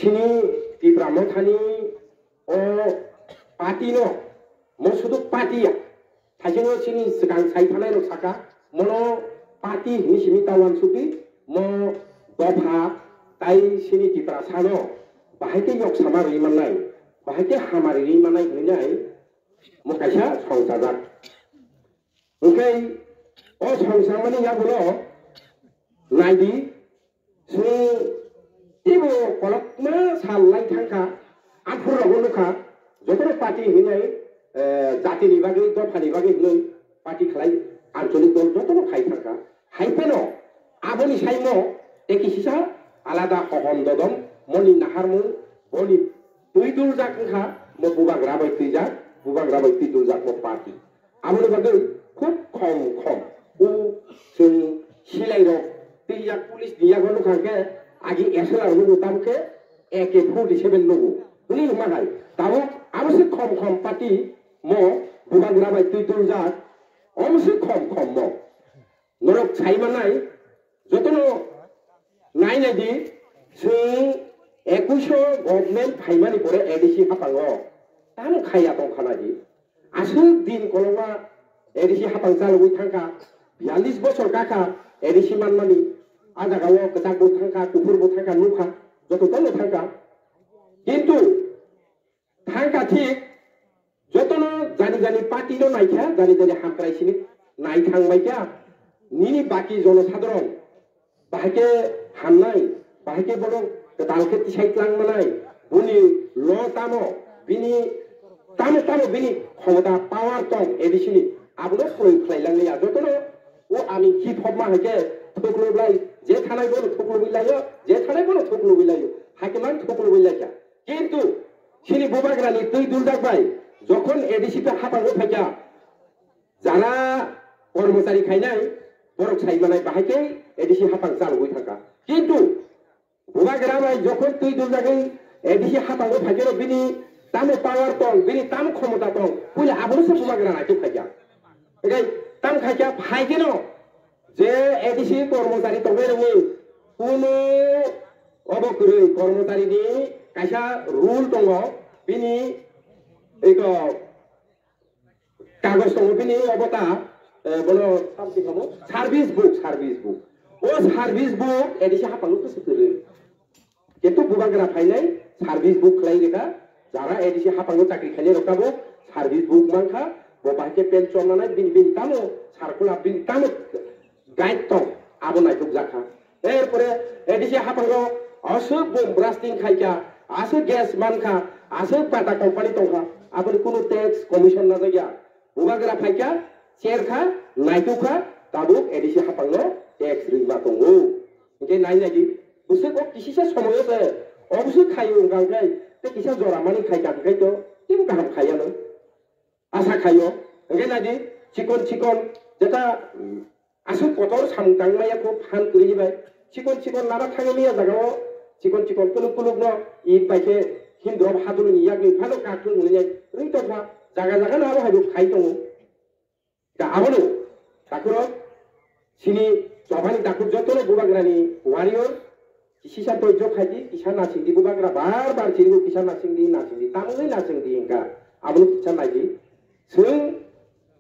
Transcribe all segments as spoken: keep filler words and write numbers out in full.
Chini Tipra Mothani o party no, mo sudu party ya. Thaisino chini swkang sai thanai rok saka, mono party hini simi ta wansukdi, mo dopha tai chini Tipra sano, bahai khe yok sama rwi mannai, bahai khe hamari rwi mannai hwnwi nai, mo kaisa songchajak. Hwnkhe o songchangmani yagulo naidi, chwng teibo kolokma sal lai thangkha, aphuru rogo nukha, jotono party hinwi, eh, jatini bagwi, dophani bagwi hinwi party khlai ancholik dol jotono khai thangkha. Hai pheno aboni saimo tei kisisa alada hohom dodom moni naharmung boni twi duljak wngkha, mo bubagra bai twijak, bubagra bai twi duljak mo party. Aboni bagwi khub khom khom o chwng silai rok twijak police ni yago nukha khe agi S L R nugo tabuk khe A K forty seven nugo. Hwnwi wngma hai tabuk abo se khom khom party mo bubagra bai twi duljak, omo se khom khom mo. Norok sai manai, jotono nai nai di, chwng ekuiso government phaimani pore A D C haphango tamo khaiya tong kha nai di. Aswk din kolokma A D C haphang chalogwi thangkha, biyallis bosor kakha A D C manmani, a jagao kwchak bo thangkha, kuphur bo thangkha, nukha, joto tono thangkha. Kintu thangkha thik, jotono jani jani party no naikha, jani jani hamkrai sini nai thang baikha. Nini baki jono sadharon bahai khe hamnai, bahai khe bono kwtal khe tisai tlang manai, boni lo tamo, bini tamo tamo bini khomota power tong A D C ni, abono proyog khlai lang ya. Jotono o ani ki phobma hai khe thuklo blai, je thanai bono thuklo bai laio, je thanai bono thuklo bai laio, hai khe man thuklo bai laikha. Kintu chini bubagrani twi duljak bai jokhon A D C bai haphango phaikha, jara kormochari khainai borok sai manai bahai khe A D C haphang chalogwi thangkha. Kintu bubagra bai jokhon twi duljagwi A D C haphango phaikhe bini tamo power tong, bini tamo khomota tong, puila abono se bubagra naithok khaikha. Tei tam khaikha phaikheno je A D C kormochari tongnairokni kunu obo kwrwi, kormocharini kaisa rule tongo, bini eko kagoj tongo, bini obo ta, eh, bono service book, service book. O service book A D C haphango khe se kwrwi. Kintu bubagra phainai service book khlai rwkha, jara A D C haphango chakri khainai rok tabuk service book mankha, bo bahai khe pension manai, bini, bini tamo circular, bini tamo guide tong, abo naitukjakha. Erpore A D C haphango aswk bomb blasting khaikha, aswk gas mankha, aswk Bata company tongkha, aboni kunu tax commission najakya. Bubagra phaikha, cherkha, naitukha, tabuk A D C haphangno tax rwima tongo. Hwnkhe nai nai di, bwswk o kisisa somoyo se, o bwswk khaio wngkha hwnkhe, tei kisa jora mani khaikha hwnkhe to, teibo kaham khaiya no. Asa khaio, hwnkhe nai di, chikon chikon, jeta, mm, aswk kotor samung tang maya kho phan kwrwi bai, chikon chikon lama thangwi maya jagao, chikon chikon kuluk kuluk no, it bai khe hindrop haduluni yakni phano kakhwng hwnwi nai, rwi tongkha, jaga jaga no abo hai bo khai tongo. Da abono, takhoro, chini Jobani takhuk jotono bubagrani warrior, kisisa toijo khaidi, kisa nasingdi bubagra bar bar chirigo kisa nasingdi, nasingdi, tamungwi nasingdi wngkha. Abono kisa naidi. Chwng,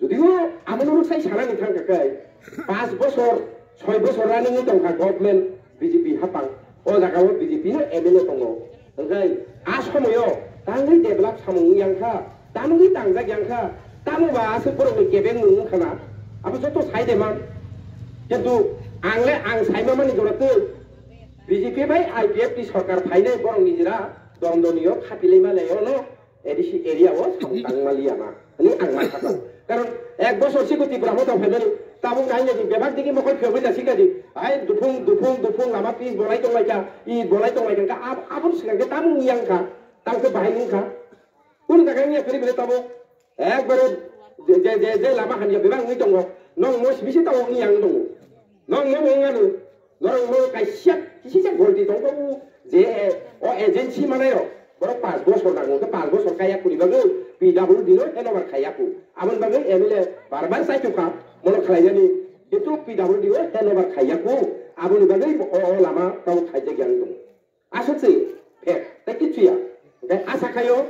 judio abono rwksai sanani thangkha khe, pas bosor, soi bosor running-wi tongkha government B J P haphang. O jagao B J P no M L A tongo. Hwnkhe a somoyo tangwi develop samung wngya wngkha, tamungwi tangjak ya wngkha, tamo ba aswk borokni kebeng mung wngkha na? Abo joto sai de man. Kintu ang le ang saima mani jora twi B J P bai I P F T sorkar phainai borok nijera dondoniyo khapilai ma le ono A D C area o samung tangma liya na hwnwi ang ma sakha. Karon ek bosor siko Tipra Motha phaimani tabuk nai nai di bebak digi mokol phiyogwi na sikha di. Ai duphung, duphung, duphung lama pis bolai tonglaikha, i bolai tonglaikha, ab-, aboni swkang khe tabuk wngya wngkha, tamo khe bahai wngkha. Kunu jaga wngya kwrwi bwle tabuk ekbare je, je, je, je lama hamya bebak wngwi tongo, nong mo sibisi tabuk wngya wng tongo. Nong mo bo wngya nw, norok mo kaisa, kisisa golti tong kha, o je, o agency manai rok, borok pas bosor nango, khe pas bosor kaya kuri bagwi P W D no handover khaiya ku. Aboni bagwi M L A bar bar chaitok kha, mono khlainani, kintu P W D o handover khaiya ku. Aboni bagwi o, o lama tamo khaijak yang tongo. Aswk se, Phek, tei kichu ya. Hwnkhe asa khaio,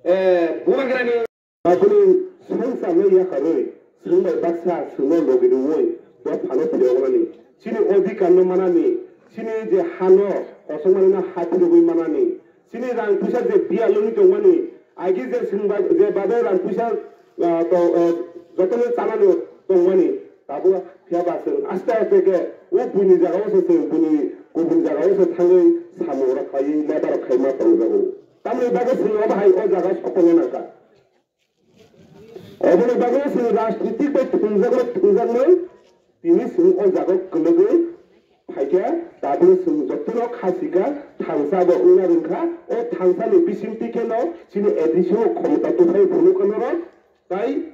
eh, bubagrani. Aboni swngcharno yakarwi, swngbai baksa swngno logi rwui, bo phano phiyoknani. Chini odhikarno manani, chini je hano kosongmanino ha phirogwi manani, chini rang puisa je biyal wngwi tongmani, agi je swngba-, je bado rang puisa, ah, to-, ah, jotono chanani tongmani, tabuk phiyaba chwng aste aste khe o buini jagao se chwng buini kubun jagao se thangwi samung rok khaiwi lebar rok khaima tongjago. Tamni bagwi chwng obo hai o jaga sokongna nangkha. Oboni bagwi chwng rajnitik bai thwngjakma thwngjakmani tini chwng o jaga kwlwgwi phaikha, tabukno chwng jotono kha sika, thansa bo wngna rwngkha, o thansani bisingtwi kheno chini A D C o khomota tuphai phunukha norok, tai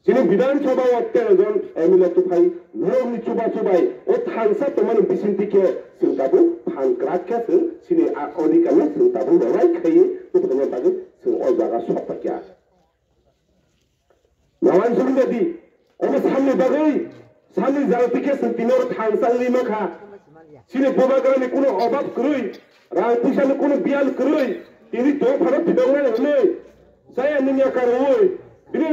chini Bidhan Sabha o tero jon M L A tuphai norokni chuba chubai o thansa tongmani bisingtwi khe chwng tabuk phan kwrak khe chwng chini a odhikarno chwng tabuk rwlai khaiwi tubukna bagwi chwng o jaga sok paikha. Nawan song jadi, omo samni bagwi, samni jagati khe chwng tini oro thansa wngwi mankha. Chini bubagrani kuno obab kwrwi, rang puisani kuno biyal kwrwi, tini tongphano phidoknani hwnwi, chaya nungya karwi, bini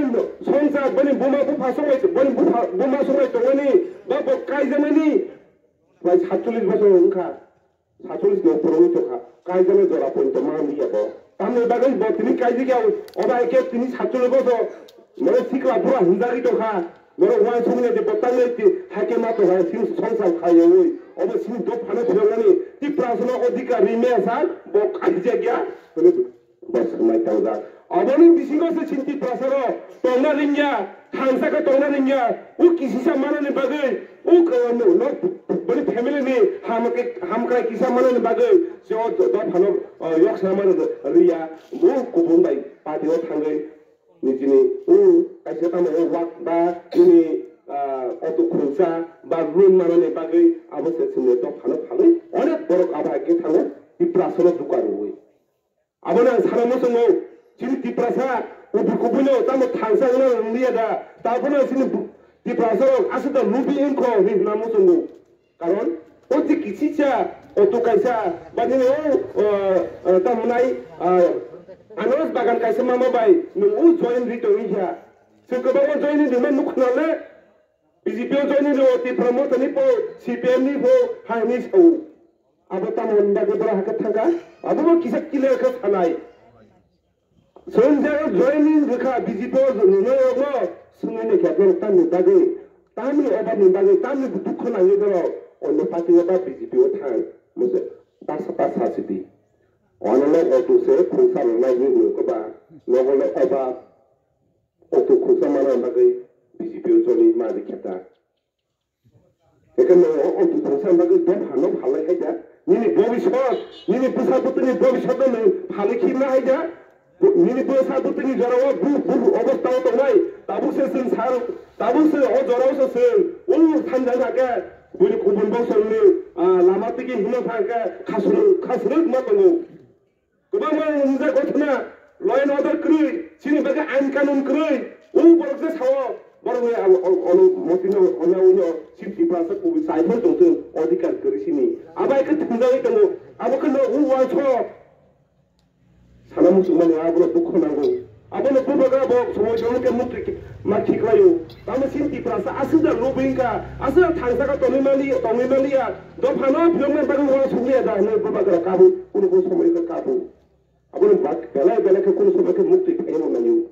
songchar, bini buma bupha songbai, bini bupha, buma songbai tongmani, ba bo kaijakmani, bai satchollish bosor wngkha. Satchollish ni upor wngwi tongkha, kaijagwi jora poito ma wngya bo. Tamni bagwi bo tini kaijagya, obo hai khe tini satchollish bosor, mane sikla bura hwnjagwi tongkha, norok uansukmani de bo tamni ti-, hai khe ma tongkha, chini songsar khaiwi, obo chini dophano phiyoknani, Tiprasano odhikar ri maya sa, bo kaijagya, hwnwi. Bo swmai tongjak. Oboni bisingo se chini Tiprasarok tongna ringya, thansa khe tongna ringya. O kisisa manani bagwi, o k-, no, no, boni family ni ham-, hamkrai kisa manani bagwi, se o do-, dophano, o, yok sama riya. Bo kubun bai party o thangwi nijini o kaisa tamo o wak ba nini, ah, auto khulsa ba loan manani bagwi abo se chini dophano phalwi onek borok abo hai khe thango Tiprasano duka rwui. Abono ang sana muchungo, chini Tiprasa, kubui kubuino tamo thansa wngna wngya da, tabono chini bu-, Tiprasa rok aswk da lubi wngkho hinwi hwnna muchungo. Karon, o je kisisa, auto kaisa, ba nini o, o, o, tamo nai, o, anaros bagan kaisa mama bai, nwng o join ri tongwi kha. Chwng kwbangma join ri rwma nukho nale, B J P o join ri o, Tipra Motha ni po, C P M ni po, hai hinwi sao. Abo tamo ni bagwi borok hakhe thangkha? Abo bo kisa clear khe sanai. Chwng je joining rwkha B J P o nungnai rokno swngwi naikha borok tamni bagwi, tamni obabni bagwi, tamni dukho nangwi borok onno party o ba B J P o thang. Mose basa basa sidi. Ono no auto se khungsa rwnai hinwi nukha ba, nogo le obab auto khungsa mana bagwi B J P o joining ma rikha ta. Eke no o, o, tongsa bagwi bo phano phalai hai da. Nini bobisot, nini bwsa bwtwini bobisot no nwng phalai khi ma hai da. Bo-, nini bwsa bwtwini jorao bu, bu obostha o tongnai. Tabuk se chwng sar, tabuk se o jorao se chwng. O thanjak hakhe, bini kubun bosongni, ah, lama tigi hino thangkhe, khasrwk, khasrwk ma tongo. Kwbangma wngjak gothono, law and order kwrwi, chini bagwi ain kanun kwrwi, o borok je sao, borok ni abo, o, ono motino, ono, ono, chini Tiprasa kubui chai phano tongthung, odhikar kwrwi chini. Abo hai khe thumjagwi tongo, abo khe no o uansuk. Sana muchungmani abono dukhu nango. Abono bubagra bo somoi jora khe mukti ma khiklaio. Tamo chini Tiprasa aswk da lubui wngkha, aswk da thansa khe tongwi mali-, tongwi maliya. Dophano phiyoknani bagwi uansukliya da hinwi bubagra kabo, kunu kunu somoi khe kabo. Aboni bak-, belai belai khe kunu somoi khe mukti phaiyano naio.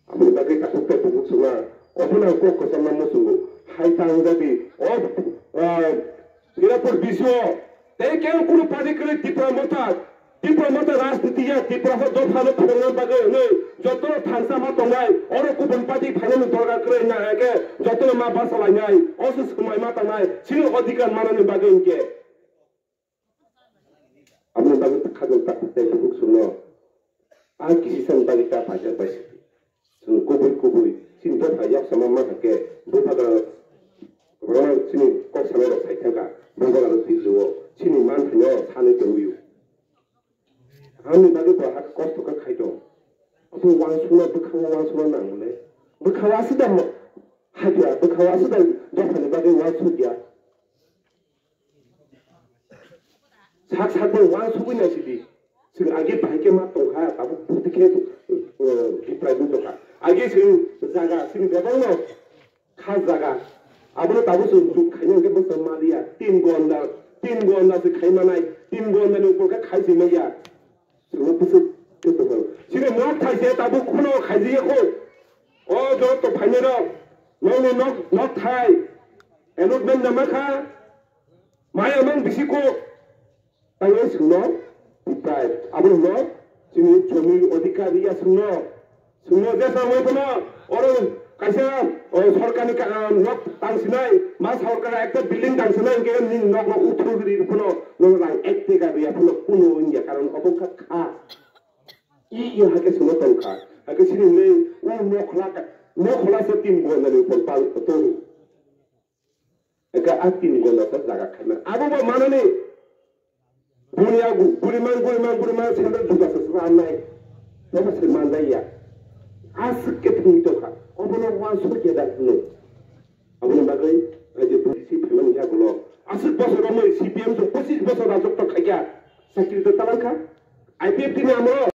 Aboni bagwi takhuk tei bukhuk swngo. Ophano ang kok kwchangma muchungo. Hai tang jadi. O, ah, Hirapur B C O. Tei khe kunu party kwrwi Tipra Motha. Tipra Motha rajniti ya, Tipra ho dophano phwrwngna bagwi hwnwi jotono thansa ma tongnai. Oro kubun party phainani dorkar kwrwi na hai khe jotono ma bachalainai. O se swmai ma tangnai. Chini odhikar manani bagwi hinkhe. Aboni bagwi khajol takhuk tei bukhuk swngo. A kisisa ni bagwi ta paijak bai se. Chwng kubui kubui chini dopha yaksama ma kha khe bupha da kwbangma chini kok sanai rok sai thangkha. Bupha da twi jio chini man thaino sanwi tongwi. Ani bagwi bo hak kosto khe khai tong. Abo uansukna bwkha uansukna nang le. Bwkha aswk da mo-, hapya, bwkha aswk da dophani bagwi uansukya. Sak sak bo uansugwi naisidi. Chwng age bahai khe ma tongkha, tabuk buti khe, eh, deprive wng tongkha. Age chwng jaga, chwng bebakno kha jaga. Abono tabuk chwng juk khaina hwnkhe bwswk maliya. Tin gonda, tin gonda se khai manai, tin gonda ni upor khe khai se manya. Chwngno bwswk khe tongkha. Chini nok thaise tabuk khuno khaijiya kho. O joto phainai rok, nokni nok, nok thai. Allotment nama kha. Maya mang bisi kho. Tangwi chwngno, tei abono hwno chini jomi odhikar ya chwngno. Chwngno jesa wngwi phano oro kaisa, o, sorkarni ka-, ah, nok tangsinai, ma sorkar ekta building tangsinai, hwnkhe nini nokno uthurwi rwi phano nono rang ek teka rwya phano kuno wngya, karon obo wngkha kha. I ya hakhe chwngno tongkha. Hakhe chini hwnwi o nokhla ka, nokhla se tin gondani upor pal tongo. Eka a tin gonda ta jaga khaima. Abo bo manani buni agu, buri man, buri man, buri man, sandal juta se sa nai. Bobo se man dai ya. Aswk khe thung tokha. Obono uansuk ya da no. Aboni bagwi, ai je buri si phaimani ya gulo. Aswk bosor romwi C P M so pochis bosor rajotw khaikha. Chakri to talangkha. I P F T ni amolo.